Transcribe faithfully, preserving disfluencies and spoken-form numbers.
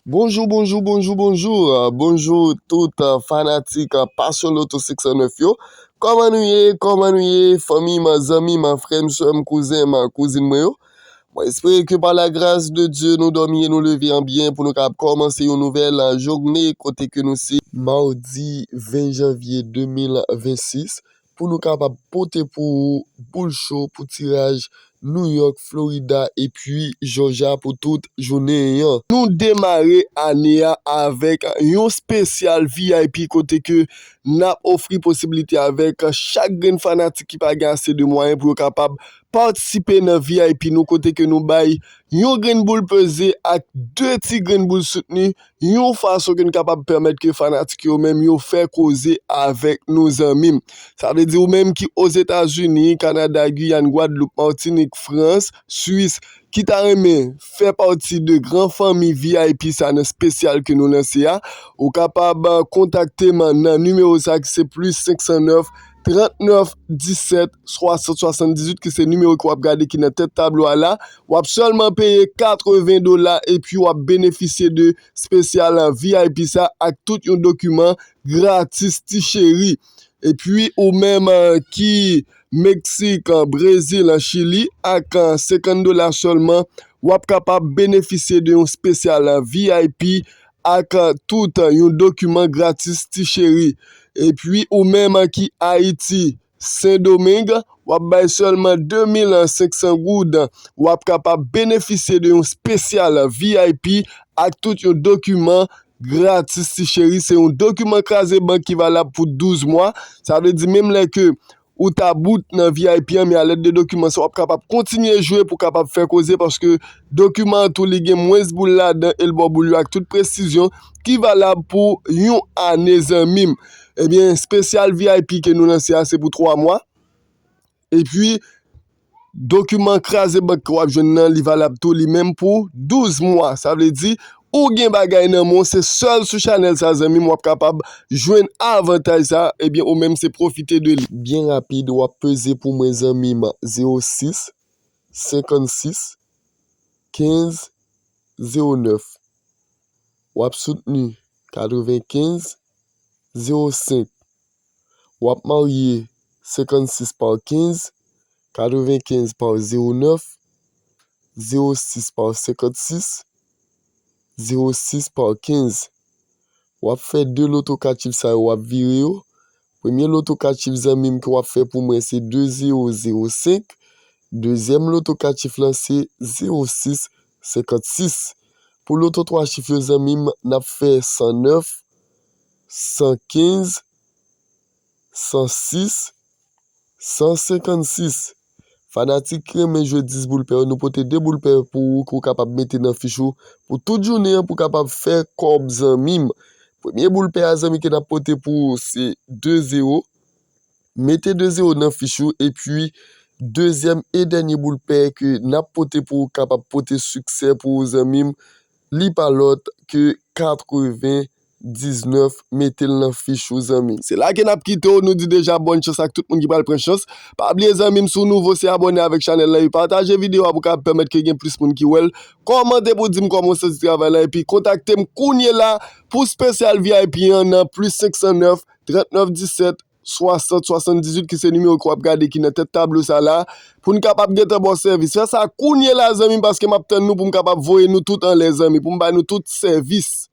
Bonjou, bonjou, bonjou, bonjou. Bonjou tout, euh, fanatik, euh, Passion Lotto six cent neuf yo. Kòman nou ye? Kòman nou ye? Fanmi m, zanmi m, frè m, sè m, kouzen m, kouzin mwen yo. Mwen espere ke pa la gras de Dye nou dòmi e nou leve an byen pou nou kapab kòmanse yon nouvèl, euh, jounen kote ke nou se mawdi ven janvye de mil ven sis pou nou kapab pote pou ou boul cho pou tiraj New York, Florida epi Georgia pou tout jounen an. Nou demare ane a avèk yon espesyal V I P kote ke n ap ofri posiblite avèk chak grenn fanatik ki pa gen ase de mwayen pou yo kapab patisipe nan V I P nou kote ke nou bay yon grenn boul peze ak de ti grenn boul soutni yon fason ke n kapab pèmèt ke fanatik yo menm yo fè koze avèk nou zanmi m. Sa vle di ou menm ki Ozetazini, Kanada, Giyàn, Gwadloup, Matinik, Frans, Swis, ki ta renmen fè pati de gran fanmi V I P sa nan espesyal ke nou lanse a, ou kapab, euh, kontakte m nan nimewo sa ki se plis senk san nèf, trant nèf, disèt, swasant, swasanndizuit, ki se nimewo ke w ap gade ki nan tèt tablo a la. W ap sèlman peye katreven dola epi w ap benefisye de espesyal V I P sa ak tout yon dokiman gratis ti cheri. Epi ou menm, euh, ki Meksik, euh, Brezil, euh, Chili, ak, euh, senkant dola sèlman, w ap kapab benefisye de yon espesyal, euh, V I P ak, euh, tout, euh, yon dokiman gratis ti cheri. Epi ou menm, euh, ki Ayiti, Sendomeng, w ap bay sèlman de mil senk san goud. W ap kapab benefisye de yon espesyal V I P ak tout yon dokiman gratis ti cheri. Se yon dokiman kraze bank ki valab pou douz mwa. Sa vle di menm lè ke ou ta bout nan V I P an, men alèd de dokiman sa, w ap kapab kontinye jwe pou kapab fè koze, paske dokiman an tou li gen mwens boul ladan e l ba w boul yo ak tout presizyon ki valab pou yon ane zanmi m. Ebyen, espesyal V I P ke nou lanse a se pou twa mwa. Epi, dokiman kraze bank ke w ap jwenn nan, li valab tou li menm pou douz mwa. Sa vle di, ou gen bagay nan men w, se sèl sou chanèl sa, zanmi m, w ap kapab jwenn avantaj sa, ebyen, ou menm se pwofite de li. Byen rapid, w ap peze pou mwen, zanmi m, zewo sis, senkannsis, kenz, zewo nèf. W ap soutni, katrevenkenz, zewo senk. W ap marye, senkannsis pa kenz, katrevenkenz pa zewo nèf, zewo sis pa senkannsis, zewo sis pa kenz. W ap fè de loto kat chif sa yo, w ap vire yo. Premye loto kat chif zanmi m ke w ap fè pou mwen se de zewo zewo senk. Dezyèm loto kat chif lan se zewo sis senkannsis. Pou loto twa chif yo zanmi m, n ap fè san nèf, san kenz, san sis, san senkannsis. Fanatik ki renmen jwe dis boul pè yo, nou pote de boul pè pou ou, ke w kapab mete nan fich ou pou tout jounen an, pou w kapab fè kòb zanmi m. Premye boul pè a zanmi ke n ap pote pou ou se de zewo. Mete de zewo nan fich ou, epi dezyèm e dènye boul pè ke n ap pote pou ou kapab pote siksè pou ou zanmi m, li pa lòt ke katreven diznèf, mete l nan fich ou zanmi m. Se la ke n ap kite w, nou di deja bòn chans ak tout moun ki pral pran chans. Pa bliye zanmi m, si w nouvo, se abòne avèk chanèl la, epi pataje videyo a pou kapab pèmèt ke gen plis moun ki wè l. Kòmante pou di m kòman w santi travay la, epi kontakte m kounye la pou espesyal V I P an nan plis senk san nèf, trant nèf, disèt, swasant, swasanndizuit, ki se nimewo ke w ap gade ki nan tèt tablo sa la, pou n kapab gentan ba w sèvis. Fè sa kounye la, zanmi m, paske m ap tann nou pou m kapab voye nou tout anlè, zanmi, pou m ba nou tout sèvis.